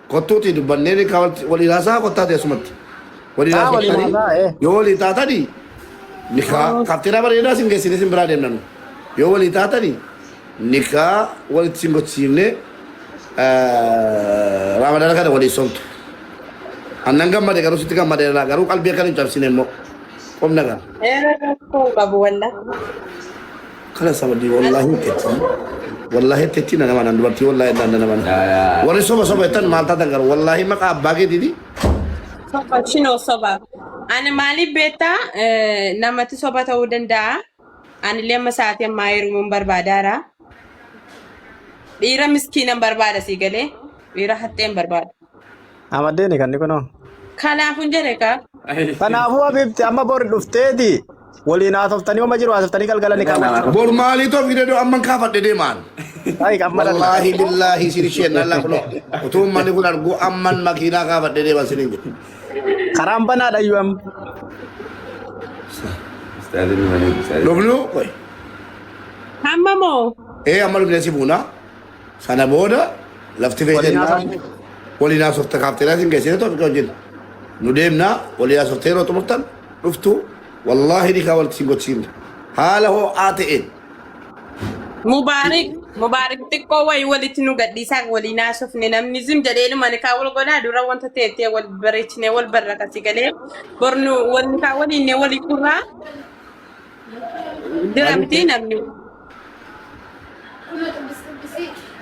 Kottuutii dubbannee nikaa waliin haasaa kottaa teessumatti. Waliin Taa waliin haasoftanii haasaa ee. yoo walii taatanii nikaa kaafteeraa bareedaa sin geessine sin biraa deemna nu. Yoo walii taatanii nikaa walitti sin gochisiifne raamadaana kana walii somtu. Annan gammade garuu sitti gammadeera garuu qalbii akkana hin cabsine immoo. Qomna gaa. Rakkoo hin qabu wallah. Kana sababii wallaahi tetti. Wallaahi tetti na nama nan dubartii wallaahi na nama nan. Warri soba soba jettan maal taatan garuu wallaahi maqaa abbaa keetiiti. Soba shinoo soba. Ani maaliif beektaa namatti soba ta'uu danda'a. Anillee amma sa'aatii ammaa heerumuun barbaadaara. Dhiira miskiinan barbaada sii galee. Dhiira haxxeen barbaada. Amaddeeni kan inni kunoo. Kanaafun jedhe kaa. Kanaafuu Habibti amma bor dhufteeti waliin haasoftanii oma jiru haasoftanii galgala ni kaawwachuu. Bor maalii too fidee doo amman kaafadhe deemaan. Ay amma dhalla. Wallaahi billaahi sin isheen nallaa kunoo utuu uummanni kun argu amman makiinaa kaafadhe deeman sin hin jedhe. Karaan banaadha iyyuu amma. Dhufnu qoy. Hamma moo? Ee amma dhufnee si buuna. Sana booda lafti Waliin feetennaa haasofne. waliin haasofta kaafteeraa sin geessine toofika wajjin. Nu deemnaa waliin haasoftee yeroo xumurtan dhuftu wallaahi nikaa walitti sin gochisiifna. Haala ho'aa ta'een. Mubaarik Mubaarik xiqqoo wayii walitti nu gadhiisaa waliin haasofne namni zim jedheenuma nikaa wal godhaa dura wanta teettee wal bareechinee wal barra kasi galee bornu wal nikaa waliin walii kurraa diramtii namni.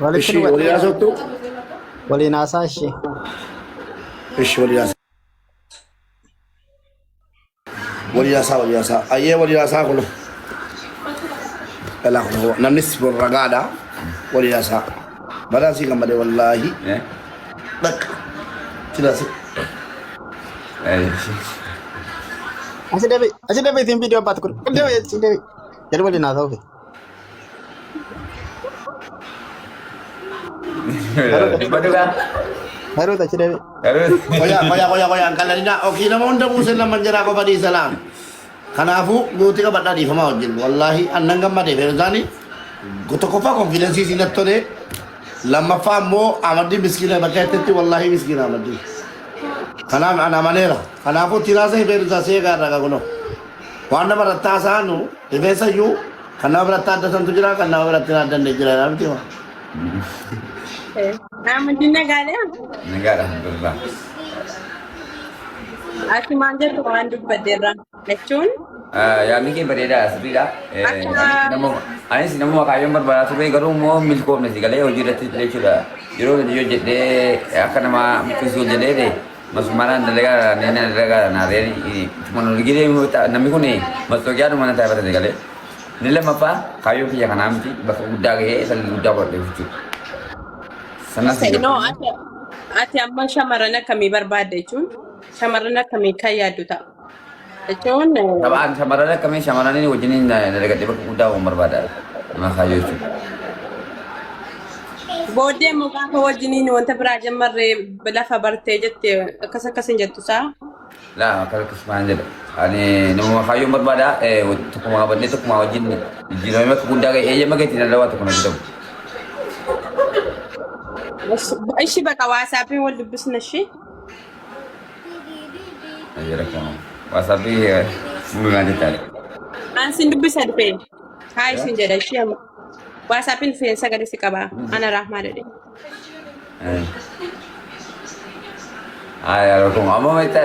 Walitti Ishi nu waliin gadhiisaa. haasoftu. Waliin haasaa ishee. Ishi waliin haasaa. Waliin haasaa waliin haasaa. Ayyee waliin haasaa kun. Dhalaa kun namnis ragaadha. Waliin haasaa. Badaa sii gammadee wallaahi. Bakka. Silaasi. Asi debi, asi debi ittiin viidiyoo abbaatu kun. Debi, asi debi. Jedhu waliin haasa'uufi. Dubbadhu gaa. Garuu achi debi. Garuu. Qoyaa qoyaa qoyaa qoyaa hin qalladina. Okii nama hunda buusee lama jiraa qofa dhiisa laan. Kanaafuu guutii qabadhaa dhiifamaa wajjin. Wallaahi annan gammadee feeruzaani tokkoffaa konfiidensii siin natti tolee. Lammaffaa immoo Amaddiin miskiina bakka jettetti wallaahi miskiina Amaddiin. Kanaaf ana amaneera. Kanaafuu tiraasa rifeensa seegaa irraa kunoo. Waan nama irratti haasa'anu rifeensa iyyuu kan nama biratti addatantu jira kan nama biratti hin addanne jira jedhaa miti moo? Amaddiin nagaadha. Nagaadha alhamdulillah. Ati maal jettu waan dubbadde irraa jechuun Yaadni kee bareedaa sirriidha. akka Anis namuma kaayyoon barbaadaa ture garuu immoo milkoofne si galee hojii irratti jechuudha. Yeroo hojii hojjedhee akka nama milkeessuu hojjedhee masumaadhaan dalagaa neen dalagaa naareen ittuma nolgidee namni kun mastooqiyaadhuma na taa'ifata si galee. Inni lammaffaa kaayyoon kiyya kanaa miti bakka guddaa gahee salgii guddaa godhadhee jechuudha. Sanas hin No, gabbifne. ati amma shamarran akkamii barbaadda jechuun shamarran akkamii kan yaaddu ta'a. Jechuun Taphaan shamarran akkamii shamarraniin wajjiniin dalagadhee bakka guddaa waan barbaada. Nama kaayyoo jechuudha. Booddee immoo gaafa wajjiniin wanta biraa jammarree lafa bartee jette akkas akkas hin jettu saa. Laa akkas akkasumaan jedha. Ani namuma kaayyoon barbaada tokkuma qabadhee tokkuma wajjin jijjiiramee bakka guddaa ga'e eeyyama keetiin daldalaa tokko na bitamu. Ishi baqa waasaappiin wal dubbisna ishi. Waasaappii muumaa jettaadha. An sin dubbisa dhufee. Haa isin jedha ishii amma. Waasaappiin dhufeen sagalee si qaba. Ana rahmaa jedhe. Ay, rakkoo amma maita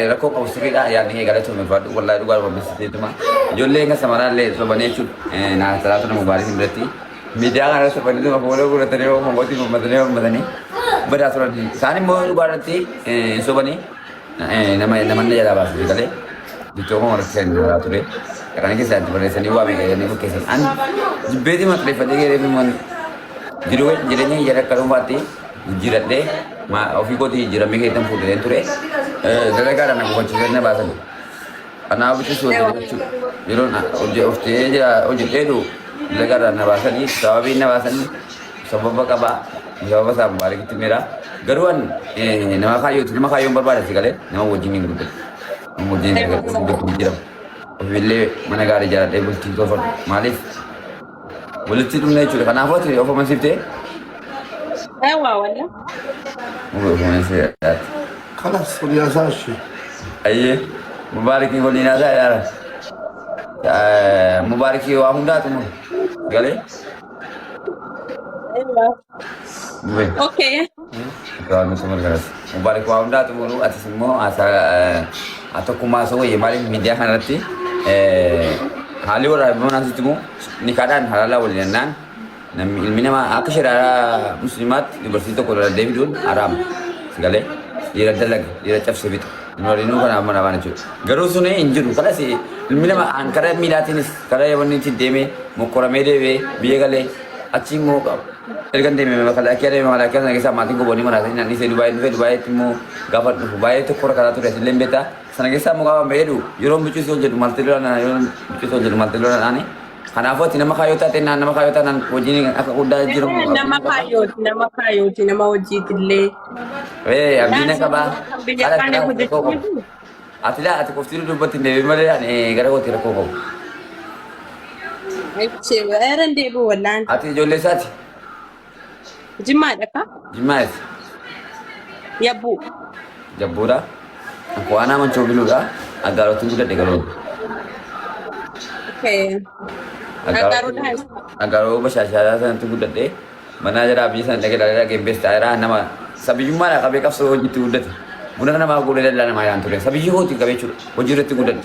rakkoo qabu sirriidha yaadni kee galatoon ulfaadhu wallahi dhugaa barbaachisuutuma ijoolleen kan samaraallee sobanii jechuudha naa salaatu nama baarii sin biratti miidiyaa kana sobanii tuma fuula guuratanii mootii mammatanii mammatanii badaa turan isaan immoo dhugaa irratti sobanii nama namanna jalaa baasuu galee jechuun koo irratti kan jalaa ture kana keessaa itti barreessanii waa meeqa jedhanii fakkeessan an jibbeetii maxxanfadhee geeree jiru jireenya kiyya akka dhuunfaatti jijjiiradhee ofii kootii jijjiiramee keessan fuudheen ture dalagaadhaan na gufachiisanii na baasan. Kanaaf bitti hojii jechuudha. Yeroon hojii of ta'ee jira hojjedheetu dalagaadhaan na baasanii sababii na baasanii sababa qabaa sababa isaa mubaarakitti mira. Garuu an nama kaayyooti nama kaayyoon barbaada si galee nama wajjin hin guddatu. Nama wajjin hin guddatu hin jiramu. Ofiillee mana gaarii ijaaradhee bultii tolfadhu. Maaliif walitti dhumna jechuudha. Kanaafuu ati of amansiiftee Eewwa walla. Mubee ofumaan seeraati. Kalas walii haasaa ishee. Ayyee Mubaarikii waliin haasaa ilaala. Mubaarikii waa hundaa xumuru. Galee? Eewwa. Mubee. Okay. Waan nuti margaras. Mubaarik waa hundaa xumuru atis immoo haasaa tokkummaa osoo wayye maaliif miidiyaa kanarratti haalli warra manaa sitti immoo nikaadhaan halaalaa waliin jennaan namni ilmi namaa akka shari'aa musliimaatti dubartii tokko irra deebi'uun haraama. Galee dhiira dalaga dhiira cabse fixa. Waliinuu kanaaf mana baana jechuudha. Garuu suni hin jiru. Kalas ilmi namaa an karaa miilaatiinis karaa wanni ittiin deemee mokkoramee deebi'ee biyya galee achi immoo erga deemee makalaakiyaa deemee makalaakiyaa sana keessaa maatiin goboonni maraatanii naan dhiisee Dubaayii dhufee Dubaayitti immoo gaafa dhufu baay'ee tokko rakkataa ture asillee hin beektaa. Sana keessaa immoo gaafa bahee dhufu yeroon bichuu si hojjedhu maltee lola yeroon bichuu si hojjedhu maltee lola naani. Kanaafuu ati nama kaayyoo taate naan nama kaayyoo taanaan hojiin akka guddaa jiru. Nama kaayyooti, nama kaayyooti, nama hojiitillee. Ee abdiin akka baa. Kan biyya kaane hojjechuu miti. Ati laa ati qofti dubbatti hin deebiin malee ani gara kootti rakkoo qabu. Eeran deebi'u wallaan. Ati ijoollee isaati. Jimmaadha ka? Jimmaa eessa? Yabbuu. Jabbuudha. Akka waan amanchoo biluudha. Aggaarootti guddadhe garuu. Okay. Aggaaroodha. Aggaaroo bashaashaa sanatti guddadhe. Mana jara biyya sana dhaqee ilaalee dhaqee beestaa jira nama sabiyyummaadhaa qabee qabsoo hojiitti guddate. Buna namaa guuree dallaa namaa yaan ture. Sabiyyii hootiin qabee jechuudha. Hojii irratti guddadhe.